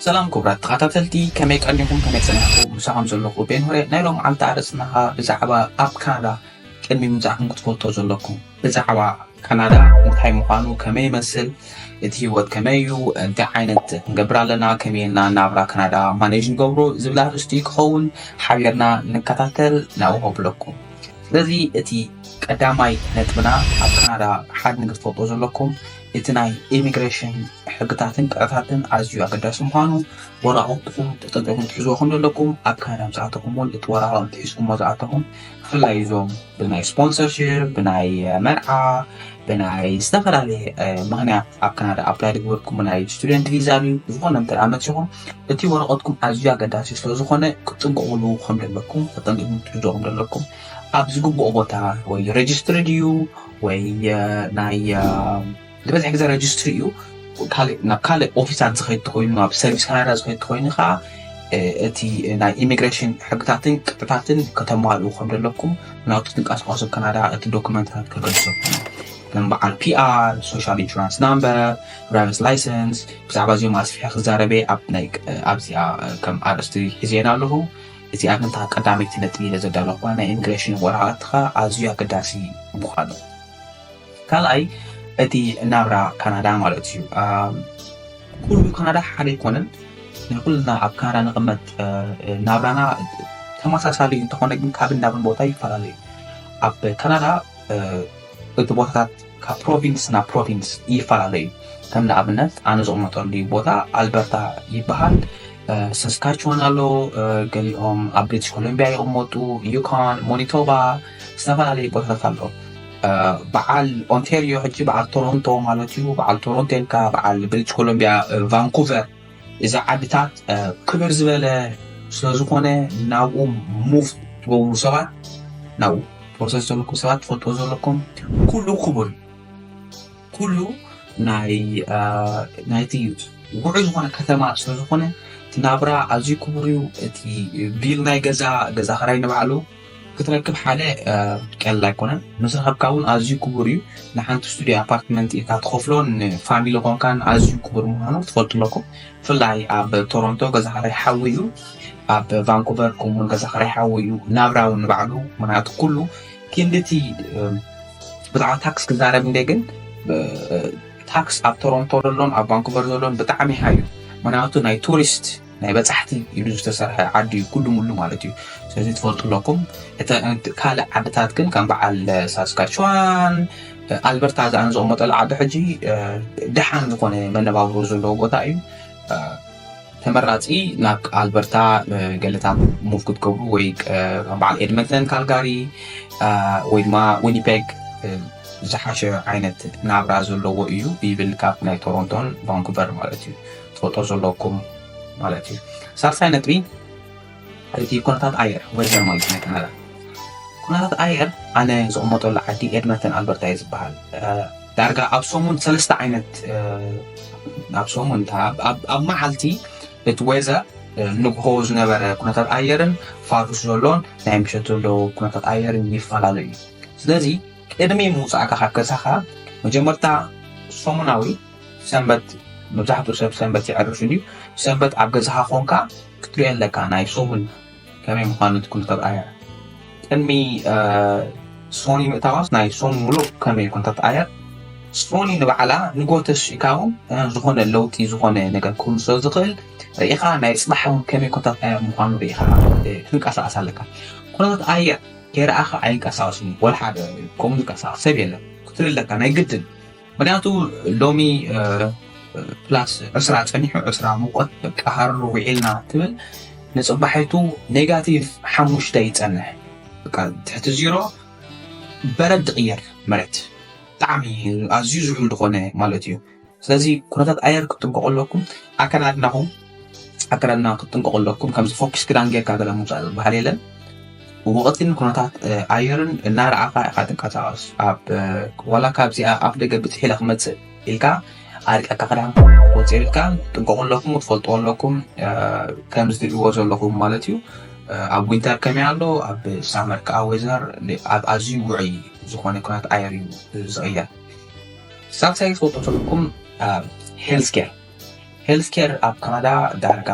ሰላም ክቡራት ተኸታተልቲ፣ ከመይ ቀኒኹም? ከመይ ጸኒሕኩም? ምሳኹም ዘለኹ ቤን ሆሬ። ናይ ሎም ዓልቲ ኣርእስትና ብዛዕባ ኣብ ካናዳ ቅድሚ ምምጻእኩም ክትፈልጦ ዘለኩም፣ ብዛዕባ ካናዳ እንታይ ምዃኑ፣ ከመይ ይመስል፣ እቲ ህይወት ከመይ እዩ፣ እንታይ ዓይነት ክንገብር ኣለና፣ ከመይ ኢልና ናብራ ካናዳ ማኔጅ ንገብሮ ዝብል ኣርእስቲ ክኸውን ሓቢርና ንከታተል ናብኡ ከብለኩም። ስለዚ እቲ ቀዳማይ ነጥብና ኣብ ካናዳ ሓደ ነገር ትፈልጦ ዘለኩም፣ እቲ ናይ ኢሚግሬሽን ሕግታትን ቅጥዕታትን ኣዝዩ ኣገዳሲ ምዃኑ፣ ወረቓቕትኹም ተጠንቀቑ ክትሕዝዎ ከም ዘለኩም፣ ኣብ ካናዳ ምስ ኣተኹም እውን እቲ ወረቓቕቲ ሒዝኩሞ ዝኣተኹም፣ ብፍላይ እዞም ብናይ ስፖንሰርሽፕ፣ ብናይ መርዓ፣ ብናይ ዝተፈላለየ ምክንያት ኣብ ካናዳ ኣፕላይ ዝገበርኩም ናይ ስቱደንት ቪዛ ድዩ ዝኾነ እንተ መፂኹም፣ እቲ ወረቐትኩም ኣዝዩ ኣገዳሲ ስለ ዝኾነ ክትጥንቀቑሉ ከም ዘለኩም፣ ክትጥንቀቑ ክትሕዝዎ ከም ዘለኩም፣ ኣብ ዝግብኦ ቦታ ወይ ሬጅስትሪ ድዩ ወይ ናይ ዝበዝሕ ግዜ ሬጅስትሪ እዩ። ካልእ ናብ ካልእ ኦፊሳት ዝኸይድ ተኮይኑ፣ ናብ ሰርቪስ ካናዳ ዝኸይድ ተኮይኑ ከዓ እቲ ናይ ኢሚግሬሽን ሕግታትን ቅጥታትን ከተማልኡ ከም ዘለኩም፣ ናብቲ ትንቀሳቀሱ ካናዳ እቲ ዶክመንታት ከገድሰኩም፣ ከም በዓል ፒኣር፣ ሶሻል ኢንሹራንስ ናምበር፣ ድራይቨርስ ላይሰንስ። ብዛዕባ እዚኦም ኣስፊሐ ክዛረበ ኣብ ናይ ኣብዚኣ ከም ኣርእስቲ ሒዜና ኣለኹ። እዚኣ ግን እታ ቀዳመይቲ ነጥቢ ኢለ ዘዳለኹዋ ናይ ኢሚግሬሽን ወረቓቕትኻ ኣዝዩ ኣገዳሲ ምዃኑ። ካልኣይ እቲ ናብራ ካናዳ ማለት እዩ። ኩሉ ካናዳ ሓደ ኣይኮነን። ናይ ኩልና ኣብ ካናዳ ንቕመጥ ናብራና ተመሳሳሊ እንተኾነ ግን ካብን ናብን ቦታ ይፈላለዩ። ኣብ ካናዳ እቲ ቦታታት ካብ ፕሮቪንስ ናብ ፕሮቪንስ ይፈላለዩ። ከም ንኣብነት ኣነ ዝቕመጠሉ ቦታ ኣልበርታ ይበሃል። ሰስካችዋን ኣሎ፣ ገሊኦም ኣብ ብሪቲሽ ኮሎምቢያ ይቕመጡ፣ ዩኮን፣ ማኒቶባ፣ ዝተፈላለዩ ቦታታት ኣሎ። በዓል ኦንቴርዮ ሕጂ በዓል ቶሮንቶ ማለት እዩ። በዓል ቶሮንቶ ኢልካ በዓል ብሪቲሽ ኮሎምቢያ ቫንኩቨር፣ እዚ ዓድታት ክብር ዝበለ ስለዝኾነ ናብኡ ሙቭ ትገብሩ ሰባት፣ ናብኡ ፕሮሰስ ዘለኩም ሰባት ትፈልጥዎ ዘለኩም፣ ኩሉ ክቡር ኩሉ ናይ ናይቲ ውዑይ ዝኾነ ከተማ ስለዝኾነ እቲ ናብራ ኣዝዩ ክቡር እዩ። እቲ ቢል ናይ ገዛ ገዛ ክራይ ንባዕሉ ክትረክብ ሓደ ቀለል ኣይኮነን። ምስ ረኸብካ እውን ኣዝዩ ክቡር እዩ። ንሓንቲ ስቱዲዮ ኣፓርትመንት ኢልካ ትኸፍሎ ንፋሚሊ ኮንካን ኣዝዩ ክቡር ምዃኑ ትፈልጡ ኣለኩም። ብፍላይ ኣብ ቶሮንቶ ገዛ ክራይ ሓዊ እዩ። ኣብ ቫንኩቨር ከምኡውን ገዛ ክራይ ሓዊ እዩ። ናብራ እውን ንባዕሉ፣ ምክንያቱ ኩሉ ክንድቲ ብዛዕባ ታክስ ክዛረብ እንደ ግን ታክስ ኣብ ቶሮንቶ ዘሎን ኣብ ቫንኩቨር ዘሎን ብጣዕሚ ሃዩ። ምክንያቱ ናይ ቱሪስት ናይ በጻሕቲ ኢሉ ዝተሰርሐ ዓዲ እዩ ኩሉ ሙሉ ማለት እዩ። ስለዚ ትፈልጡ ኣለኩም። ካልእ ዓድታት ግን ከም በዓል ሳስካችዋን፣ ኣልበርታ ዝኣነ ዝቕመጠሉ ዓዲ ሕጂ ደሓን ዝኾነ መነባብሮ ዘለዎ ቦታ እዩ። ተመራፂ ናብ ኣልበርታ ገለታት ሙቭ ክትገብሩ ወይ ከም በዓል ኤድመንተን ካልጋሪ ወይ ድማ ዊኒፔግ ዝሓሸ ዓይነት ናብራ ዘለዎ እዩ ይብል፣ ካብ ናይ ቶሮንቶን ቫንኩቨር ማለት እዩ። ትፈልጦ ዘለኩም ማለት እዩ። ሳልሳይ ነጥቢ እቲ ኩነታት ኣየር፣ ወዘር ማለት ናይ ካናዳ። ኩነታት ኣየር ኣነ ዝቕመጠሉ ዓዲ ኤድመንተን ኣልበርታ እዩ ዝበሃል። ዳርጋ ኣብ ሰሙን ሰለስተ ዓይነት ኣብ ሰሙን ኣብ መዓልቲ እቲ ወዘር ንግሆ ዝነበረ ኩነታት ኣየርን ፋሩስ ዘሎን ናይ ምሸት ዘሎ ኩነታት ኣየርን ይፈላለዩ እዩ። ስለዚ ቅድሚ ምውፃእካ ካብ ገዛኻ መጀመርታ ሰሙናዊ ሰንበት፣ መብዛሕትኡ ሰብ ሰንበት ይዕርፍ እንድዩ። ሰንበት ኣብ ገዛኻ ኮንካ ክትሪኦ ኣለካ ናይ ሰሙን ከመይ ምዃኑ እቲ ኩነታት ኣየር። ቅድሚ ሶኒ ምእታዋስ ናይ ሶኒ ሙሉእ ከመይ ኩነታት ኣየር፣ ሶኒ ንባዕላ ንጎተስ ኢካ እውን ዝኾነ ለውጢ ዝኾነ ነገር ክህሉ ስለ ዝኽእል ርኢኻ ናይ ፅባሕ እውን ከመይ ኩነታት ኣየር ምዃኑ ርኢኻ ትንቀሳቐስ ኣለካ። ኩነታት ኣየር ከይረኣኻ ኣይንቀሳቐስን እዩ። ወላ ሓደ ከምኡ ዝንቀሳቐስ ሰብ የለን። ክትርኢ ኣለካ ናይ ግድን። ምክንያቱ ሎሚ ፕላስ ዕስራ ጸኒሑ፣ ዕስራ ሙቐት፣ በቃ ሃሩ ውዒልና ትብል፣ ንጽባሒቱ ኔጋቲቭ ሓሙሽተ ይጸንሕ። በቃ ትሕቲ ዜሮ በረድ ይቕየር መሬት። ብጣዕሚ ኣዝዩ ዝሑል ዝኾነ ማለት እዩ። ስለዚ ኩነታት ኣየር ክትጥንቀቑ ኣለኩም። ኣከዳድናኹም፣ ኣከዳድና ክትጥንቀቑ ኣለኩም። ከምዚ ፎኪስ ክዳን ጌርካ ገለ ምውጻእ ዝበሃል የለን። ወቕትን ኩነታት ኣየርን እናረኣኻ ኢኻ ትንቀሳቐስ። ኣብ ዋላ ካብዚኣ ኣፍ ደገ ብትሕ ኢለ ክመጽእ ኢልካ ኣርቀካ ክዳን ክትወጽእ ኢልካ ጥንቀቑ ኣለኩም፣ ትፈልጥዎ ኣለኩም። ከምዚ ትሪእዎ ዘለኹም ማለት እዩ። ኣብ ዊንተር ከመይ ኣሎ፣ ኣብ ሳመር ከዓ ወይዘር ኣብ ኣዝዩ ውዑይ ዝኾነ ኩነታት ኣየር እዩ ዝቕየር። ሳልሳይ ክትፈልጡ ዘለኩም ሄልዝ ኬር። Healthcare ኣብ ካናዳ ዳርጋ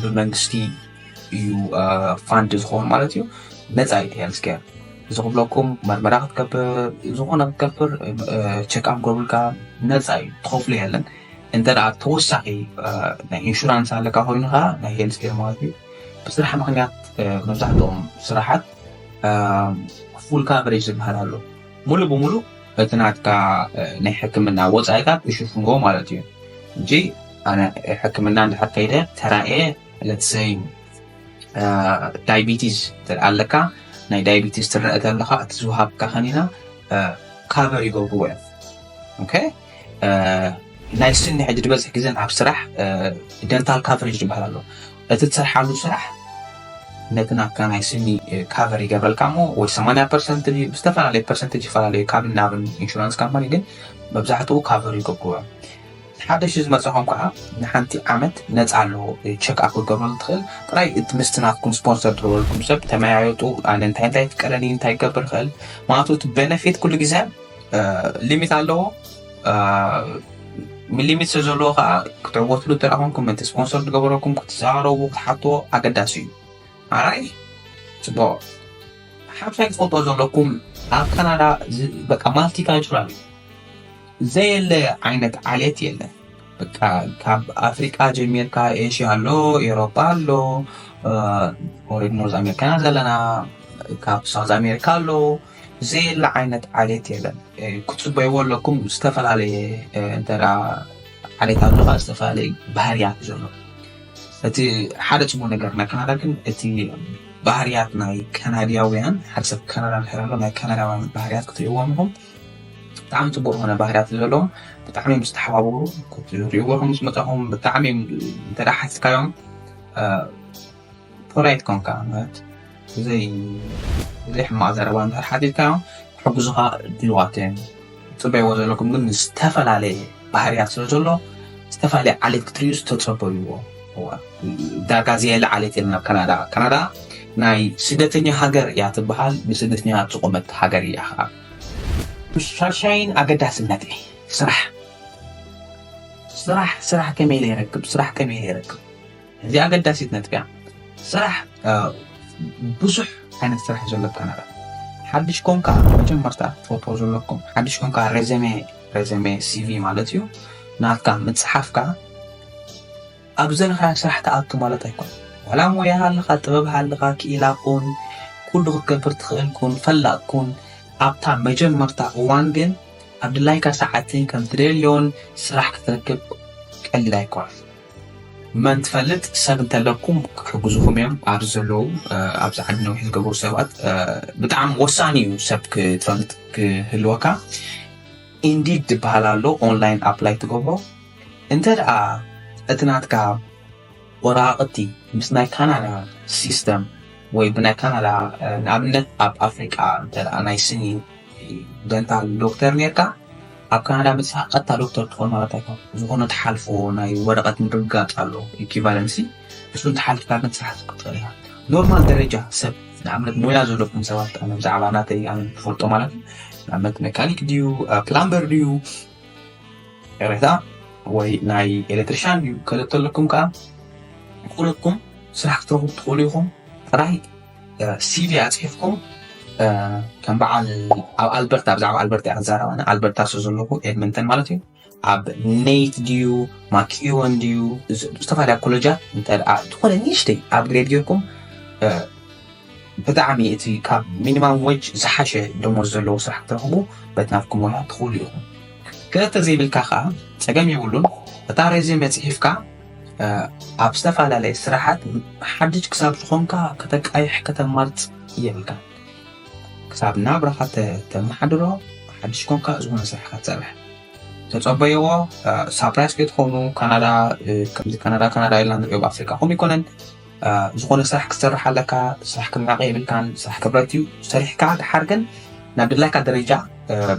ብመንግስቲ እዩ ፋንድ ዝኸውን ማለት እዩ። ነፃ እዩ healthcare። እዚ ክብለኩም መርመራ ክትገብር፣ ዝኾነ ክትገብር፣ ቸክ ኣፕ ክገብርልካ ነፃ እዩ፣ ትኸፍሎ የለን። እንተ ደኣ ተወሳኺ ናይ ኢንሹራንስ ኣለካ ኮይኑ ከዓ ናይ healthcare ማለት እዩ። ብስራሕ ምኽንያት መብዛሕትኦም ስራሓት full coverage ዝበሃል ኣሎ። ሙሉ ብሙሉ እቲ ናትካ ናይ ሕክምና ወፃኢታት ይሽፍንዎ ማለት እዩ። እንጂ ኣነ ሕክምና እንድሕር ከይደ ተራእየ፣ let's say diabetes ኣለካ፣ ናይ diabetes ትረአ ተለካ እቲ ዝወሃብካ ከኒና cover ይገብርዎ እዮም። Okay? ናይ ስኒ ሕጂ ዝበዝሕ ግዘን ኣብ ስራሕ dental coverage ዝበሃል ኣሎ። እቲ ትሰርሓሉ ስራሕ ነቲ ናትካ ናይ ስኒ cover ይገብረልካ እሞ ወይ ሰማንያ ፐርሰንት ድዩ ብዝተፈላለየ ፐርሰንቴጅ ይፈላለዩ ካብ ናብን ኢንሹራንስ ካምፓኒ፣ ግን መብዛሕትኡ cover ይገብርዎ እዮም። ሓደሽ ዝመፅኹም ከዓ ንሓንቲ ዓመት ነፃ ኣለዎ ቸክ ኣፕ ክትገብረሉ ትኽእል። ጥራይ እቲ ምስቲ ናትኩም ስፖንሰር ዝገበረልኩም ሰብ ተመያየጡ። ኣነ እንታይ እንታይ ይፍቀደኒ እንታይ ክገብር ይኽእል ማለት እቲ ቤነፊት ኩሉ ግዜ ሊሚት ኣለዎ። ሊሚት ስለ ዘለዎ ከዓ ክትዕወትሉ እንተ ደኣ ኮንኩም እቲ ስፖንሰር ዝገበረኩም ክትዘራረቡ ክትሓትዎ ኣገዳሲ እዩ። ኣራይ ፅቡቅ ሓምሳይ ክትፈልጦ ዘለኩም ኣብ ካናዳ በቃ ማልቲካልቸራል እዩ። ዘየለ ዓይነት ዓሌት የለን። በቃ ካብ ኣፍሪቃ ጀሚርካ ኤሽያ ኣሎ፣ ኤሮፓ ኣሎ፣ ኦሬድ ኖርዝ ኣሜሪካና ዘለና ካብ ሳውዝ ኣሜሪካ ኣሎ። ዘየለ ዓይነት ዓሌት የለን። ክፅበይዎ ኣለኩም ዝተፈላለየ እንተ ዓሌት ኣለካ ዝተፈላለየ ባህርያት ዘሎ። እቲ ሓደ ፅቡቅ ነገር ናይ ካናዳ ግን እቲ ባህርያት ናይ ካናድያውያን ሓደ ሰብ ካናዳ እንድሕር ኣሎ ናይ ካናዳውያን ባህርያት ክትሪእዎም ኢኹም። ብጣዕሚ ፅቡቅ ዝኾነ ባህርያት ዘለዎም ብጣዕሚ እዮም ዝተሓባበሩ ክትሪእዎ ኢኹም ምስ መፃኹም ብጣዕሚ እዮም እንተ ሓቲትካዮም ፖላይት ኮንካ ማለት ብዘይ ብዘይ ሕማቅ ዘረባ እንድሕር ሓቲትካዮም ክሕግዙኻ ድልዋት እዮም። ትፅበይዎ ዘለኩም ግን ዝተፈላለየ ባህርያት ስለ ዘሎ ዝተፈላለየ ዓሌት ክትርእዩ ዝተፀበይዎ ዳርጋ ዘየለ ዓሌት የለን ኣብ ካናዳ። ካናዳ ናይ ስደተኛ ሃገር እያ ትበሃል። ንስደተኛ ዝቆመት ሃገር እያ ከዓ። ሻሻይን ኣገዳስነት ስራሕ ስራሕ ስራሕ ከመይ ኢለ ይረክብ ስራሕ ከመይ ኢለ ይረክብ እዚ ኣገዳሲት ነጥቢ እያ። ስራሕ ብዙሕ ዓይነት ስራሕ እዩ ዘሎ ኣብ ካናዳ። ሓድሽ ኮንካ መጀመርታ ትፈትዎ ዘለኩም ሓድሽ ኮንካ ሬዘሜ ሬዘሜ ሲቪ ማለት እዩ ናትካ ምፅሓፍካ ኣብ ዘለካ ስራሕ ትኣቱ ማለት ኣይኮን። ዋላ ሞያ ሃልካ ጥበብ ሃልካ ክኢላ ኩን ኩሉ ክትገብር ትኽእል ኩን ፈላጥ ኩን ኣብታ መጀመርታ እዋን ግን ኣብ ድላይካ ሰዓትን ከም ትደልዮን ስራሕ ክትረክብ ቀሊል ኣይኮን። መን ትፈልጥ ሰብ እንተለኩም ክሕግዙኹም እዮም ኣብዚ ዘለዉ ኣብዚ ዓዲ ነዊሕ ዝገበሩ ሰባት ብጣዕሚ ወሳኒ እዩ ሰብ ክትፈልጥ ክህልወካ። ኢንዲድ ዝበሃል ኣሎ ኦንላይን ኣፕላይ ትገብሮ እንተ ደኣ እቲ ናትካ ወረቓቕቲ ምስ ናይ ካናዳ ሲስተም ወይ ብናይ ካናዳ ንኣብነት ኣብ ኣፍሪቃ እንተ ናይ ስኒ ደንታል ዶክተር ኔርካ ኣብ ካናዳ መፅኻ ቀጥታ ዶክተር ትኾን ማለት ኣይኮን። ዝኾነ ትሓልፎ ናይ ወረቐት ምርግጋፅ ኣሎ ኢኪቫለንሲ እሱን ተሓልፍካ ግን ስራሕ ክትኽእል ኢኻ። ኖርማል ደረጃ ሰብ ንኣብነት ሞያ ዘለኩም ሰባት ኣነ ብዛዕባ ናተይ ኣነ ትፈልጦ ማለት እዩ። ንኣብነት መካኒክ ድዩ ፕላምበር ድዩ ቅሬታ ወይ ናይ ኤሌክትሪሻን ድዩ ከለተለኩም ከዓ ኩለኩም ስራሕ ክትረኽቡ ትኽእሉ ኢኹም። ጥራይ ሲቪ ኣፅሒፍኩም ከም በዓል ኣብ ኣልበርታ ብዛዕባ ኣልበርታ እያ ክዛረብ ኣነ ኣልበርታ ስለ ዘለኹ ኤድመንተን ማለት እዩ ኣብ ኔት ድዩ ማኪወን ድዩ ዝተፈላለያ ኮሌጃት እንተ ዝኾነ ንእሽተይ ኣፕግሬድ ጌርኩም ብጣዕሚ እቲ ካብ ሚኒማም ዌጅ ዝሓሸ ደሞዝ ዘለዎ ስራሕ ክትረኽቡ በቲ ናትኩም ሞያ ትኽእሉ ኢኹም። ክልተ ዘይብልካ ከዓ ፀገም የብሉን። እታ ሬዝዩመ ፅሒፍካ ኣብ ዝተፈላለየ ስራሓት ሓድሽ ክሳብ ዝኾንካ ከተቃይሕ ከተማርፅ የብልካ። ክሳብ ናብራኻ ተመሓድሮ ሓድሽ ኮንካ ዝኾነ ስራሕ ክትሰርሕ ተፀበይዎ። ሳፕራይዝ ከይትኾኑ ካናዳ ከምዚ ካናዳ ካናዳ ኢልና ንሪኦ ኣብ ኣፍሪቃ ከምኡ ይኮነን። ዝኾነ ስራሕ ክትሰርሕ ኣለካ። ስራሕ ክናቀ የብልካን። ስራሕ ክብረት እዩ። ሰሪሕካ ድሓር ግን ናብ ድላይካ ደረጃ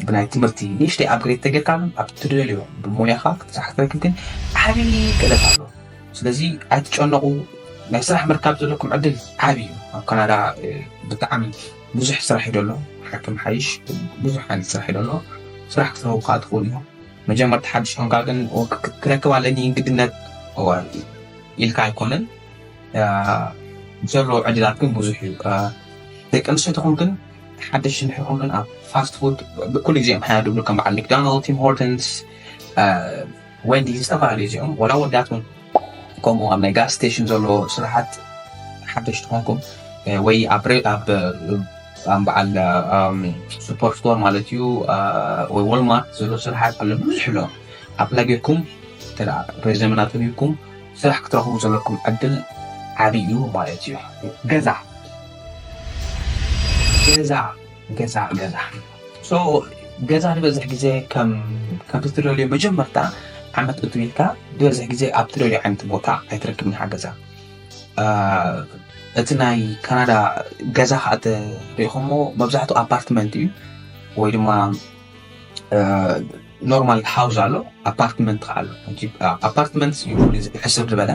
ብናይ ትምህርቲ ንእሽተይ ኣፕግሬድ ተጌርካ ኣብ ትደልዮ ብሞያኻ ስራሕ ክትረክብ ግን ዓብዪ ክእለት ኣሎ። ስለዚ ኣይትጨነቁ። ናይ ስራሕ ምርካብ ዘለኩም ዕድል ዓብዪ እዩ። ኣብ ካናዳ ብጣዕሚ ብዙሕ ስራሕ እዩ ዘሎ። ሓክም ሓይሽ ብዙሕ ዓይነት ስራሕ እዩ ዘሎ። ስራሕ ክትረኽቡ ከዓ ትኽእሉ ኢኹም። መጀመርታ ሓድሽ ኾንካ ግን ክትረክብ ኣለኒ ግድነት ኢልካ ኣይኮነን። ዘሎ ዕድላት ግን ብዙሕ እዩ። ደቂ ኣንስትዮ ተኾን ግን ሓደሽ ንሕኹም ግን ኣብ ፋስት ፉድ ኩሉ ግዜ ምሓያ ድብሉ ከም በዓል ማክዶናልድ፣ ቲም ሆርተንስ፣ ወንዲ ዝተፈላለዩ እዚኦም ወላ ወዳት እውን ከምኡ ኣብ ናይ ጋስ ስቴሽን ዘሎ ስራሓት ሓደሽ ተኾንኩም ወይ ኣብ ኣብ በዓል ሱፐር ስቶር ማለት እዩ ወይ ወልማርት ዘሎ ስራሓት ኣሎ ብዙሕ ኣሎ። ኣፕላይ ጌርኩም ሬዘመና ተቢብኩም ስራሕ ክትረኽቡ ዘለኩም ዕድል ዓብይ እዩ ማለት እዩ። ገዛ ገዛ ገዛ ገዛ ገዛ ዝበዝሕ ግዜ ከምቲ ትደልዮ መጀመርታ ዓመት እትው ኢልካ ዝበዝሕ ግዜ ኣብ ትደልዮ ዓይነት ቦታ ኣይትረክብን ኢኻ ገዛ። እቲ ናይ ካናዳ ገዛ ከዓ ተሪኢኹሞ መብዛሕትኡ ኣፓርትመንት እዩ ወይ ድማ ኖርማል ሃውስ ኣሎ፣ ኣፓርትመንት ከዓ ኣሎ። ኣፓርትመንት ሕስር ዝበለ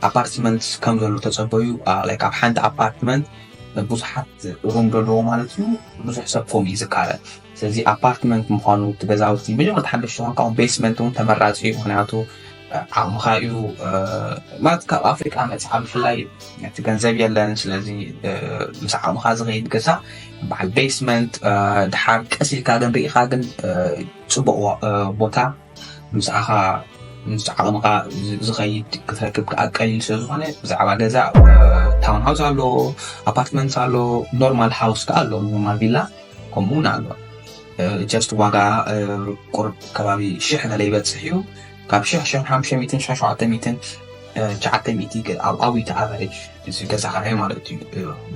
ኣፓርትመንት ከም ዘሎ ተፀበዩ። ኣብ ሓንቲ ኣፓርትመንት ብዙሓት ሩም ዘለዎ ማለት እዩ። ብዙሕ ሰብ ኮም እዩ ዝካረ። ስለዚ ኣፓርትመንት ምኳኑ እቲ ገዛውቲ መጀመርታ ሓደሽ ዝኾንካ ቤስመንት እውን ተመራፂ እዩ። ምክንያቱ ዓቕምኻ እዩ ማለት ካብ ኣፍሪቃ መፅዓ ብፍላይ እቲ ገንዘብ የለን። ስለዚ ምስ ዓቕምኻ ዝኸይድ ገዛ በዓል ቤስመንት ድሓር ቀስ ኢልካ ግን ርኢኻ ግን ፅቡቅ ቦታ ምስዓኻ ምስ ዓቕምኻ ዝኸይድ ክትረክብ ከዓ ቀሊል ስለዝኾነ ብዛዕባ ገዛ ታውን ሃውስ ኣሎ፣ ኣፓርትመንት ኣሎ፣ ኖርማል ሃውስ ከዓ ኣሎ፣ ኖርማል ቪላ ከምኡ እውን ኣሎ። ጀስት ዋጋ ቁርብ ከባቢ ሽሕ ገለ ይበፅሕ እዩ። ካብ ሽሕ ሽሕን ሓሙሽተ ሚእትን ሽሕ ሸውዓተ ሚእትን ትሽዓተ ሚእቲ ኣብ ኣዊቲ ኣቨሬጅ እዚ ገዛ ክራይ ማለት እዩ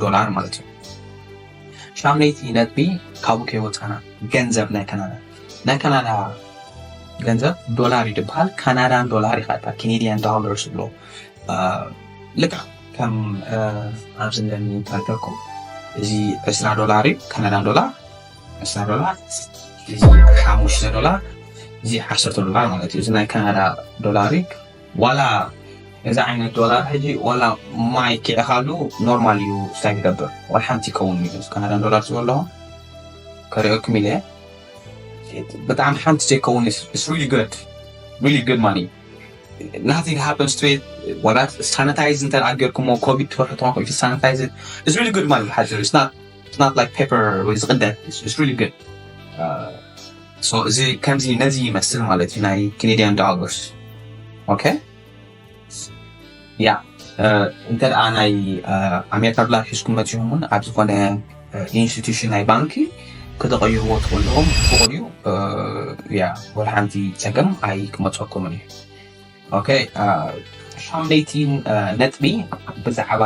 ዶላር ማለት እዩ። ሻምነይቲ ነጥቢ ካብኡ ከይወፃና ገንዘብ ናይ ካናዳ ናይ ካናዳ ገንዘብ ዶላር እዩ ዝበሃል። ካናዳን ዶላር ይካታ ኬኔዲያን ዶላርስ ብሎ ልካ ከም ኣብዚ እንደሚታደርኩም እዚ ዕስራ ዶላር እዩ ካናዳን ዶላር ዕስራ ዶላር እዚ ሓሙሽተ ዶላር እዚ ዓሰርተ ዶላር ማለት እዩ። እዚ ናይ ካናዳ ዶላር እዩ። ዋላ እዚ ዓይነት ዶላር ሕጂ ዋላ ማይ ኪዕኻሉ ኖርማል እዩ ስታይ ክገብር ዋላ ሓንቲ ይከውን እዩ። እዚ ካናዳን ዶላር ዝበለኹ ከሪኦኩም ኢለ ብጣዕሚ ሓንቲ ዘይከውን it's really good really good money nothing happens to it። ዋላ ሳኒታይዝ እንተ ጌርኩሞ ኮቪድ ትፈርሑ ተኾንኩም ሳኒታይዝ it's really good money ሓፂሩ it's not it's not like paper ወይ ዝቕደድ it's really good። So እዚ ከምዚ ነዚ ይመስል ማለት እዩ ናይ ኬኔዲያን ዶላርስ። ኦኬ ያ እንተ ደኣ ናይ ኣሜሪካ ዶላር ሒዝኩም መፂኹም እውን ኣብ ዝኾነ ኢንስቲቱሽን ናይ ባንኪ ክተቐይርዎ ትኽእልኹም ፍቑድ እዩ። ያ ወላ ሓንቲ ፀገም ኣይክመፀኩምን እዩ። ኦኬ ሻምለይቲ ነጥቢ ብዛዕባ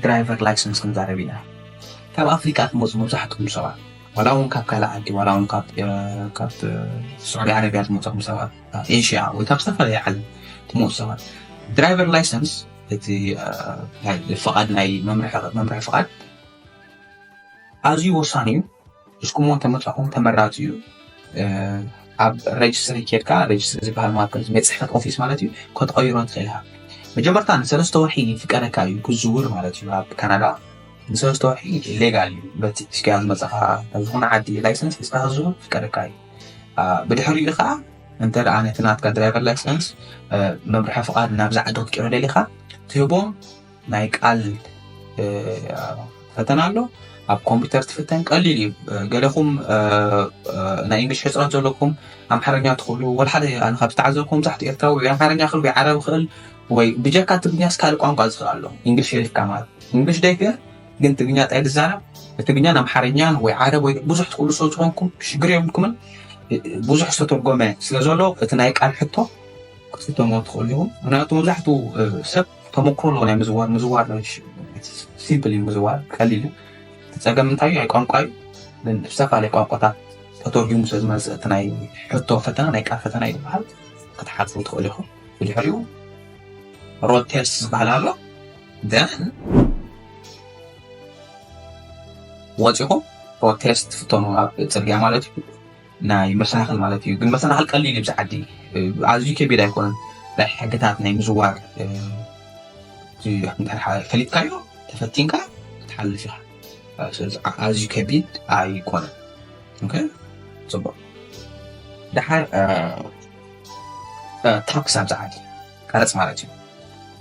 ድራይቨር ላይሰንስ ክንዛረብ ኢና። ካብ ኣፍሪቃ ትመፁ መብዛሕትኩም ሰባት ዋላ እውን ካብ ካልእ ዓዲ ዋላ እውን ካብ ስዑዲ ዓረብያ ትመፀኹም ሰባት ኤሽያ ወይ ካብ ዝተፈላለየ ዓለም ትመፁ ሰባት ድራይቨር ላይሰንስ እቲ ፍቓድ ናይ መምርሒ ፍቓድ ኣዝዩ ወሳኒ እዩ። እስኩሞ እንተመፃኹም ተመራፂ እዩ። ኣብ ሬጅስትሪ ኬድካ ሬጅስትሪ ዝበሃል ማለት ቤት ፅሕፈት ኦፊስ ማለት እዩ። ከተቐይሮ ትኽእል ኢኻ። መጀመርታ ንሰለስተ ወርሒ ይፍቀደካ እዩ ክዝውር ማለት እዩ ኣብ ካናዳ ንሰለስተ ወርሒ ሌጋል እዩ። በቲ እስኪያ ዝመፀኻ ዝኾነ ዓዲ ላይሰንስ ሒዝካ ክዝውር ይፍቀደካ እዩ። ብድሕሪኡ ከዓ እንተ ደኣ ነቲ ናትካ ድራይቨር ላይሰንስ መምርሒ ፍቓድ ናብዛ ዓዲ ክትቅይሮ ደሊኻ ትህቦም ናይ ቃል ፈተና ኣሎ። ኣብ ኮምፒውተር ትፍተን ቀሊል እዩ። ገለኹም ናይ እንግሊሽ ሕፅረት ዘለኩም ኣምሓርኛ ትኽእሉ ወላ ሓደ ኣነ ካብ ዝተዓዘብኩም መብዛሕትኡ ኤርትራዊ ወይ ኣምሓርኛ ክእል ወይ ዓረብ ክእል ወይ ብጀካ ትግርኛስ ካልእ ቋንቋ ዝኽእል ኣሎ። እንግሊሽ የሪፍካ ማለት እንግሊሽ ደይክእል ግን ትግርኛ ጣይ ዝዛረብ ትግርኛን ኣምሓርኛን ወይ ዓረብ ወይ ብዙሕ ትኽእሉ ሰብ ዝኾንኩም ሽግር የብልኩምን። ብዙሕ ዝተተርጎመ ስለ ዘሎ እቲ ናይ ቃል ሕቶ ክትፍተሞ ትኽእሉ ኢኹም። ምክንያቱ መብዛሕትኡ ሰብ ተመክሮ ኣለዎ ናይ ምዝዋር ምዝዋር ሲምፕል እዩ ምዝዋር ቀሊል እዩ። እቲ ፀገም እንታይ እዩ? ናይ ቋንቋ እዩ። ግን ዝተፈላለዩ ቋንቋታት ተተርጊሙ ስለ ዝመፅእ እቲ ናይ ሕቶ ፈተና ናይ ቃል ፈተና እዩ ዝበሃል ክትሓልፉ ትኽእሉ ኢኹም። ብድሕሪኡ ሮድ ቴስት ዝበሃል ኣሎ። ደን ወፂኹም ሮድ ቴስት ትፍተኑ ኣብ ፅርግያ ማለት እዩ። ናይ መሰናኽል ማለት እዩ። ግን መሰናኽል ቀሊል እዩ። ብዚ ዓዲ ኣዝዩ ከቢድ ኣይኮነን። ናይ ሕግታት ናይ ምዝዋር ፈሊጥካዮ ተፈቲንካ ክትሓልፍ ኢኻ። ኣዝዩ ከቢድ ኣይኮነን። ፅቡቅ። ድሓር ታክስ ኣብ ዝዓዲ ቀረፅ ማለት እዩ።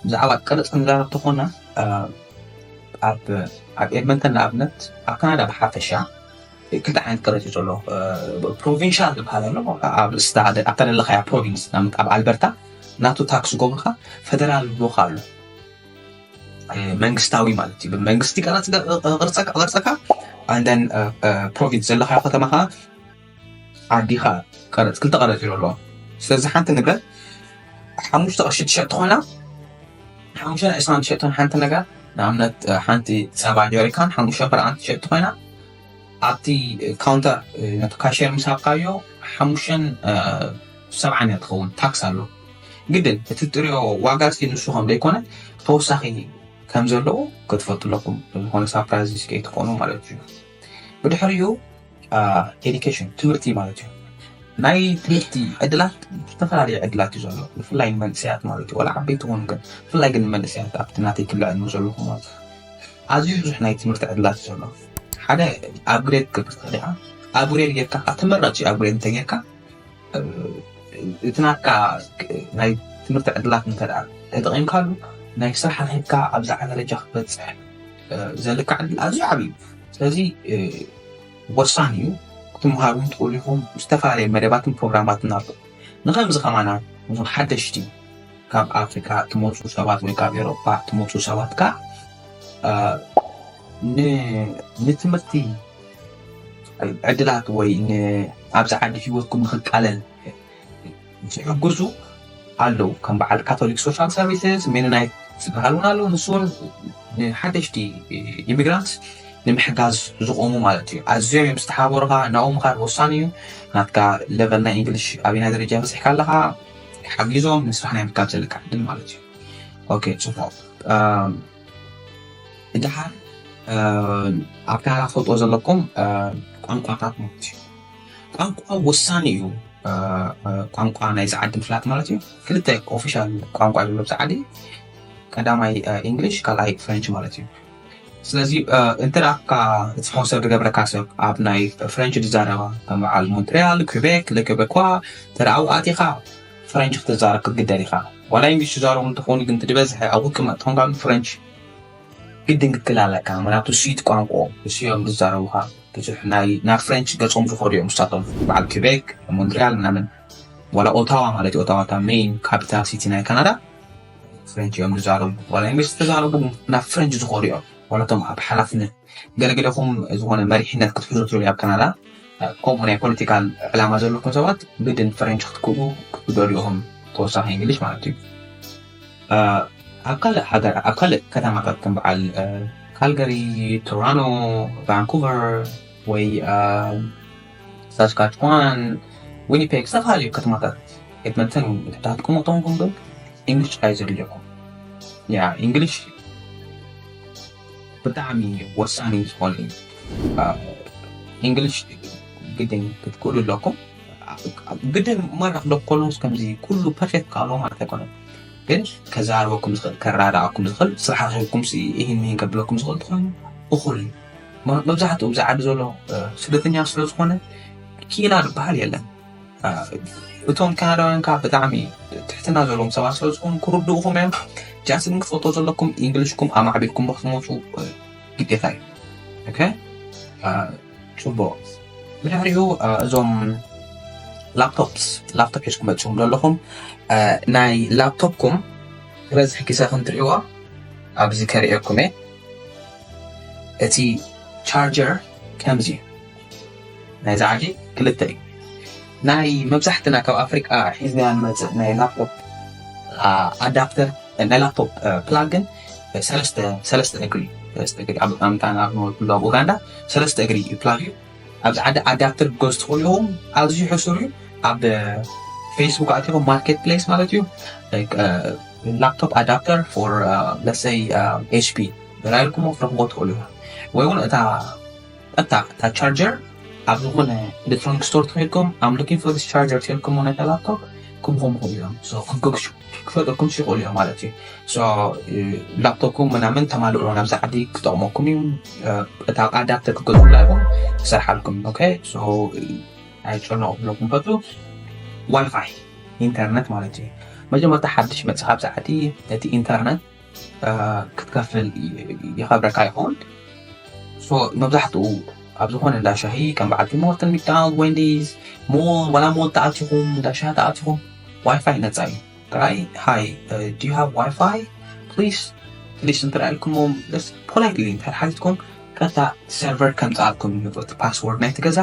ብዛዕባ ቀረፅ ንዛረብ ተኾና ኣብ ኣብ ኤድመንተን ንኣብነት ኣብ ካናዳ ብሓፈሻ ክልተ ዓይነት ቀረፅ እዩ ዘሎ። ፕሮቪንሻል ዝበሃል ኣሎ። ኣብ ርእስታ ኣብታ ዘለኻያ ፕሮቪንስ ንኣብነት ኣብ ኣልበርታ ናቱ ታክስ ጎብርካ ፈደራል ብሎካ ኣሎ። መንግስታዊ ማለት እዩ። መንግስቲ ቀረፅ ቅርፀካ ቅርፀካ ኣንደን ፕሮቪንስ ዘለኻዮ ከተማ ከዓ ዓዲኻ ቀረፅ ክልተ ቀረፅ እዩ ኣለዎ። ስለዚ ሓንቲ ነገር ሓሙሽተ ቅርሺ ትሸጥ ትኾና ሓሙሽተ ዕስራን ትሸጥን ሓንቲ ነገር ንኣብነት ሓንቲ ፀባ ጀሪካን ሓሙሽተ ፍርዓን ትሸጥ ኮይና ኣብቲ ካውንተር ነቲ ካሽር ምስ ሃብካዮ ሓሙሽተን ሰብዓን እያ ትኸውን ታክስ ኣሎ። ግድን እቲ ትሪኦ ዋጋ ሲ ንሱ ከም ዘይኮነ ተወሳኺ ከም ዘለዉ ክትፈልጡ ኣለኩም። ዝኾነ ሳፕራይዝ ከይትኾኑ ማለት እዩ። ብድሕሪኡ ኤዲኬሽን ትምህርቲ ማለት እዩ። ናይ ትምህርቲ ዕድላት ዝተፈላለዩ ዕድላት እዩ ዘሎ ብፍላይ ንመንእሰያት ማለት እዩ። ወላ ዓበይቲ ኾኑ ግን ብፍላይ ግን ንመንእሰያት ኣብቲ ናተይ ክልዕ ዘለኹም ማለት ኣዝዩ ብዙሕ ናይ ትምህርቲ ዕድላት እዩ ዘሎ። ሓደ ኣፕግሬድ ክብል ትኽእል ኢኻ። ኣፕግሬድ ጌርካ ከዓ ተመራፂ ኣፕግሬድ እንተጌርካ እቲ ናትካ ናይ ትምህርቲ ዕድላት እንተ ተጠቂምካሉ ናይ ስራሕ ረኪብካ ኣብ ዝዓለ ደረጃ ክትበፅሕ ዘለካ ዕድል ኣዝዩ ዓብዩ። ስለዚ ወሳኒ እዩ። ክትምሃሩ ትኽእሉ ኢኹም። ዝተፈላለዩ መደባትን ፕሮግራማትን ኣሎ። ንከምዚ ከማና እዞም ሓደሽቲ ካብ ኣፍሪካ ትመፁ ሰባት ወይ ካብ ኤሮፓ ትመፁ ሰባት ከዓ ንትምህርቲ ዕድላት ወይ ኣብዚ ዓዲ ህይወትኩም ንክቃለል ዝሕግዙ ኣለዉ። ከም በዓል ካቶሊክ ሶሻል ሰርቪስስ፣ ሜኖናይት ዝበሃል እውን ኣለዉ። ንሱ እውን ንሓደሽቲ ኢሚግራንት ንምሕጋዝ ዝቆሙ ማለት እዩ። ኣዝዮም እዮም ዝተሓባበሩኻ። ናብኡ ምኻድ ወሳኒ እዩ። ናትካ ለቨል ናይ እንግሊሽ ኣበየናይ ደረጃ በፂሕካ ኣለኻ ሓጊዞም ንስራሕ ናይ ምርካብ ዘለካ ዕድል ማለት እዩ። ኦኬ፣ ፅቡቅ። ድሓር ኣብ ካናዳ ክፈልጥዎ ዘለኩም ቋንቋታት ማለት እዩ። ቋንቋ ወሳኒ እዩ። ቋንቋ ናይ ዝዓዲ ምፍላጥ ማለት እዩ። ክልተ ኦፊሻል ቋንቋ ዘሎ ዝዓዲ፣ ቀዳማይ እንግሊሽ፣ ካልኣይ ፍሬንች ማለት እዩ። ስለዚ እንተ ደኣ እቲ ስፖንሰር ዝገብረካ ሰብ ኣብ ናይ ፍሬንች ዝዛረባ ከም በዓል ሞንትሪያል፣ ኩቤክ፣ ለኩቤኳ እንተ ደኣ ኣብኡ ኣቲኻ ፍሬንች ክትዛረብ ክትግደድ ኢኻ። ዋላ እንግሊሽ ትዛረቡ እንተኾኑ ግን እቲ ዝበዝሐ ኣብ ውልቂ መጥቶም ካብ ፍሬንች ግድን ክትክእል ኣለካ። ምክንያቱ ስዊት ቋንቋ እሱ እዮም ዝዛረቡኻ። ብዙሕ ናይ ናብ ፍሬንች ገጾም ዝኾዱ እዮም ንሳቶም። በዓል ኩቤክ፣ ሞንትሪያል ምናምን ዋላ ኦታዋ ማለት እዩ። ኦታዋ እታ ሜይን ካፒታል ሲቲ ናይ ካናዳ ፍሬንች እዮም ዝዛረቡ። ዋላ እንግሊሽ ዝተዛረቡ ናብ ፍሬንች ዝኾዱ እዮም። ዋላ እቶም ኣብ ሓላፍነት ገለገለኹም ዝኾነ መሪሕነት ክትሕዙ ትደልዩ ኣብ ካናዳ ከምኡ ናይ ፖለቲካል ዕላማ ዘለኩም ሰባት ግድን ፍሬንች ክትክእሉ ክትደልዩ ኢኹም። ተወሳኺ እንግሊሽ ማለት እዩ። ኣብ ካልእ ሃገር ኣብ ካልእ ከተማታት ከም በዓል ካልገሪ፣ ቶሮንቶ፣ ቫንኩቨር ወይ ሳስካችዋን፣ ዊኒፔግ ዝተፈላለዩ ከተማታት ኤድመንተን ድሕታት ክመጠንኩም ግን እንግሊሽ ጥራይ ዘድልየኩም። ያ እንግሊሽ ብጣዕሚ ወሳኒ ዝኾነ እዩ። እንግሊሽ ግድን ክትክእሉ ኣለኩም። ግድን ማራ ክለኮሎስ ከምዚ ኩሉ ፐርፌክት ካሎ ማለት ኣይኮነን፣ ግን ከዛረበኩም ዝኽእል ከረዳዳኣኩም ዝኽእል ስራሕ ረኺብኩም ሲ ይህን ይህን ከብለኩም ዝኽእል ተኾይኑ እኹል እዩ። መ- መብዛሕትኡ ብዛ ዓዲ ዘሎ እ፣ ስደተኛ ስለ ዝኾነ ኪኢላ ዝበሃል የለን። እ፣ እቶም ካናዳውያን ከዓ ብጣዕሚ ትሕትና ዘለዎም ሰባት ስለ ዝኾኑ ክርድኡኹም እዮም። ጃስት ግን ክትፈልጦ ዘለኩም እንግሊሽኩም ኣማዕቢልኩም ክትመፁ እ፣ ግዴታ እዩ። ኦኬ፣ እ፣ ፅቡቅ። ብድሕሪኡ እ፣ እዞም ላፕቶፕስ ላፕቶፕ ሒዝኩም መፅኹም ዘለኹም እ፣ ናይ ላፕቶፕኩም ዝበዝሕ ግዜ ከም ትሪእዋ ኣብዚ ከርእየኩም እየ። እቲ ቻርጀር ከምዚ እዩ። ናይዚ ዓዲ ክልተ እዩ። ናይ መብዛሕትና ካብ ኣፍሪቃ ሒዝናያ ንመፅእ ናይ ላፕቶፕ ኣዳፕተር ናይ ላፕቶፕ ፕላግ ግን ሰለስተ ሰለስተ እግሪ ሰለስተ እግሪ ኣብ ኣምጣና ኣብ ኡጋንዳ ሰለስተ እግሪ ፕላግ እዩ። ኣብዚ ዓዲ ኣዳፕተር ክትገዙ ትኽእሉ ኢኹም። ኣዝዩ ሕሱር እዩ። ኣብ ፌስቡክ ኣቲኹም ማርኬት ፕሌስ ማለት እዩ ላፕቶፕ ኣዳፕተር ፎር ለሰይ ኤች ፒ ተላኢልኩሞ ክትረኽብዎ ትኽእሉ ኢኹም። ወይ እውን እታ ቀጥታ እታ ቻርጀር ኣብ ዝኾነ ኤሌክትሮኒክ ስቶር ትኸድኩም I'm looking for this charger ትልኩም ነታ ላፕቶፕ ክብኹም ይኽእሉ እዮም። So ክገግሹ ክፈጠኩም ይኽእሉ እዮም ማለት እዩ። So ላፕቶፕኩም ምናምን ተማልኦ ናብዛ ዓዲ ክጠቕመኩም እዩ። እታ ኣዳፕተር ክገዝኡላ ኢኹም ክሰርሓልኩም። ኦኬ፣ so ኣይጨነቑ ክብለኩም ፈቱ። ዋይፋይ ኢንተርነት ማለት እዩ። መጀመርታ ሓድሽ መጽኻ ብሰዓቲ ነቲ ኢንተርነት ክትከፍል ይኸብረካ ይኸውን። መብዛሕትኡ ኣብ ዝኾነ እንዳ ሻሂ ከም በዓል ቲሞርትን ሚክዳናልድ፣ ዌንዲስ፣ ሞል፣ ዋላ ሞል ተኣቲኹም፣ እንዳ ሻሂ ተኣቲኹም ዋይፋይ ነፃ እዩ። ጥራይ ሃይ፣ do you have Wi-Fi? Please please እንተ ኢልኩሞም ፖላይትሊ እንተ ሓቲትኩም ቀጥታ ሰርቨር ከምፅኣልኩም ይምፅእ ፓስወርድ ናይቲ ገዛ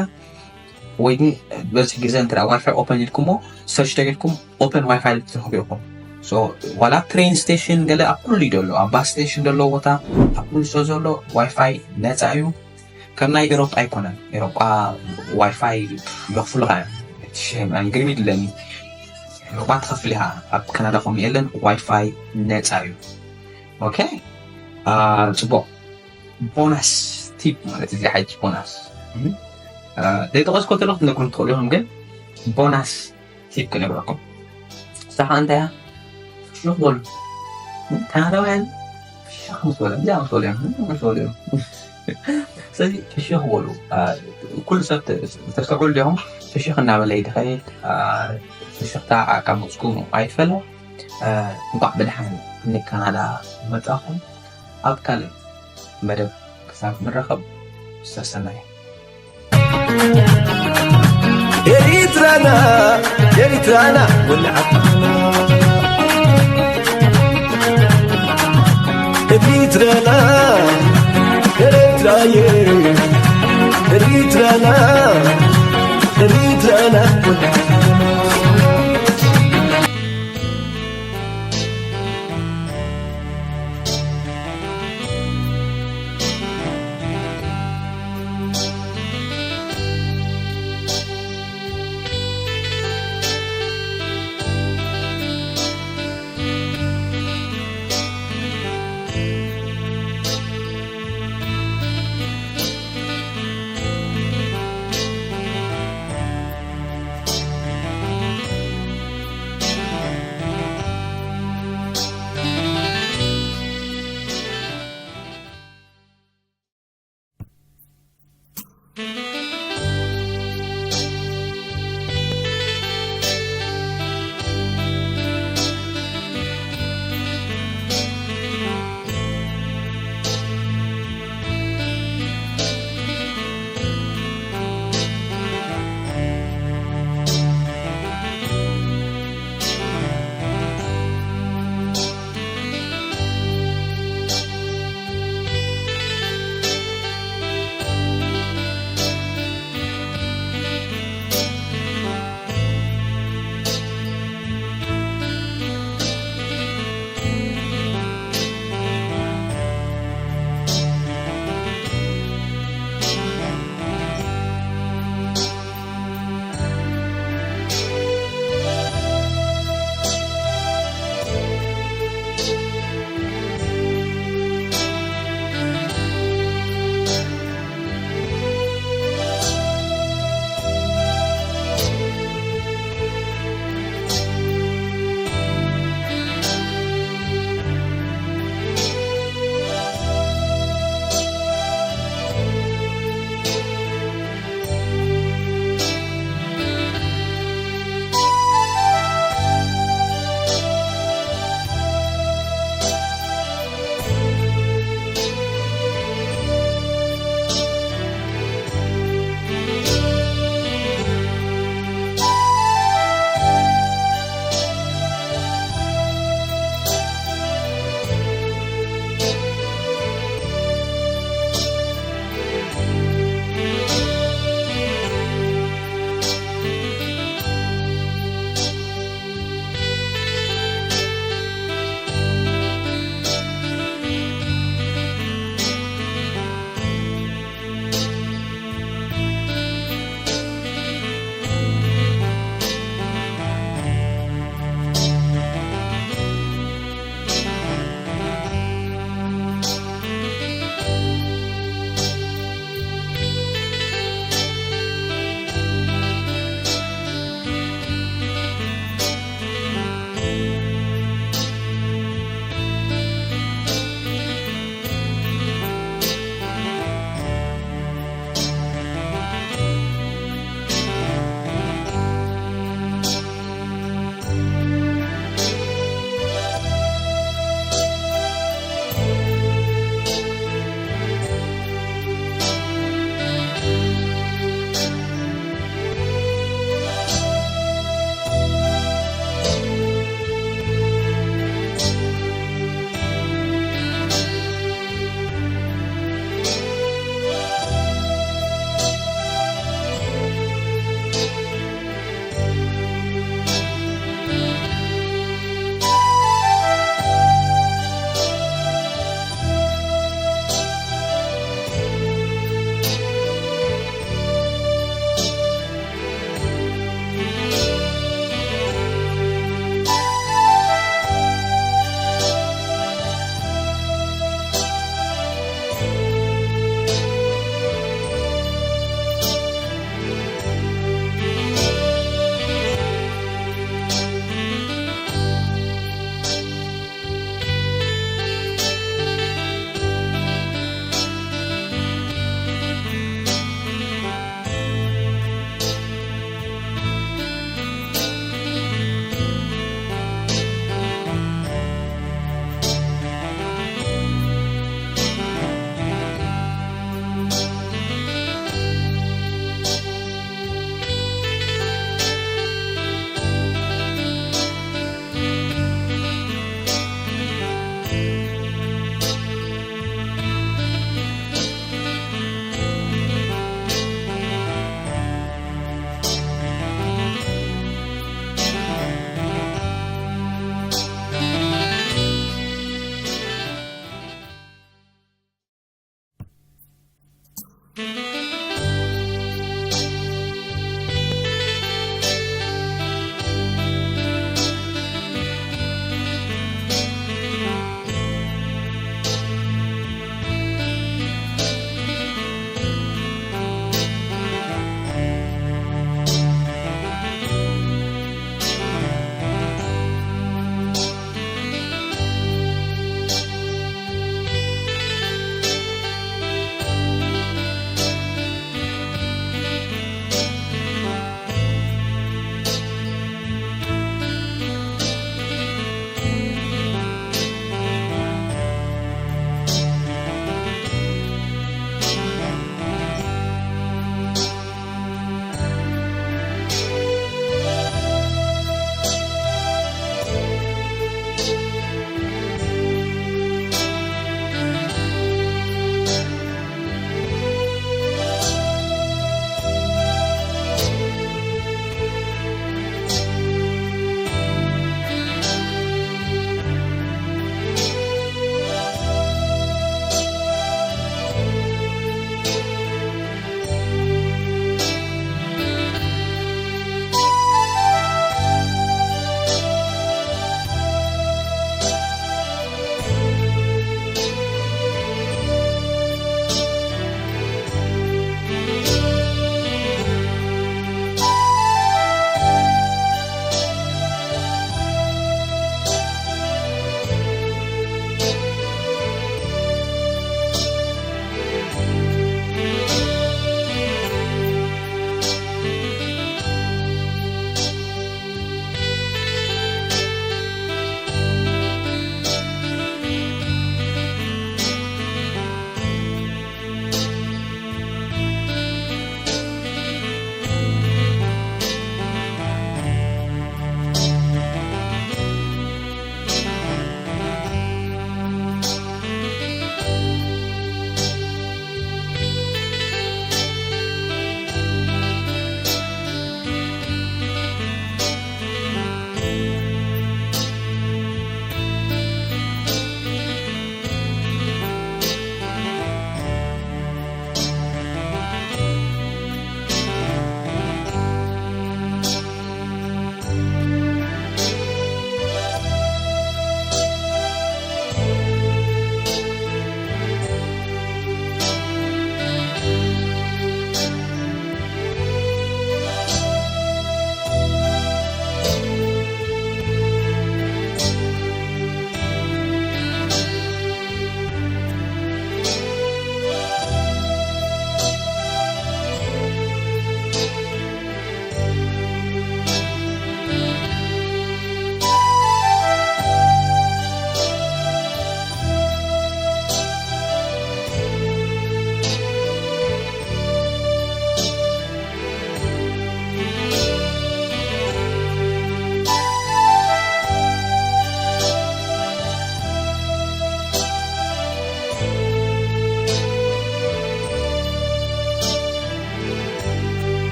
ወይ ግን በዚ ግዜ እንተ ዋይፋይ ኦፐን ኢልኩሞ ሰርች ተገይርኩም ኦፐን ዋይፋይ ትረኽቡ ኢኹም። ዋላ ትሬን ስቴሽን ገለ ኣብ ኩሉ እዩ ዘሎ ኣብ ባስ ስቴሽን ዘሎ ቦታ ኣብ ኩሉ ሰ ዘሎ ዋይፋይ ነፃ እዩ። ከም ናይ ኤሮጳ ኣይኮነን። ኤሮጳ ዋይፋይ የኽፍሉኻ እዮም። ግርም ይድለኒ ኤሮጳ ትኸፍል ኢኻ። ኣብ ካናዳ ከምኡ የለን። ዋይፋይ ነፃ እዩ። ኦኬ። ጽቡቕ። ቦናስ ቲፕ ማለት እዚ ሓጅ ቦናስ ዘይጠቐስኮ ተለኹ ትነግሩን ትኽእሉ ኢኹም ግን ቦናስ ቲፕ ክነግረኩም። እሳ ከዓ እንታይ እያ? ፍሽኽ በሉ። ካናዳውያን ፍሽኽ ምስ በሉ እዚኣ ምስ በሉ እዮም ምስ በሉ እዮም። ስለዚ ፍሽኽ በሉ። ኩሉ ሰብ ተስተውዕሉ ዲኹም? ፍሽኽ እናበለ ይድኸይድ። ፍሽኽታ ካብ ገፅኩም ኣይፈለ። እንኳዕ ብድሓን ንካናዳ መፃኹም። ኣብ ካልእ መደብ ክሳብ ንራኸብ ሰሰናይ። ኤሪትራና ኤሪትራና ወልዓና ኤሪትራና ኤሪትራየ ኤሪትራና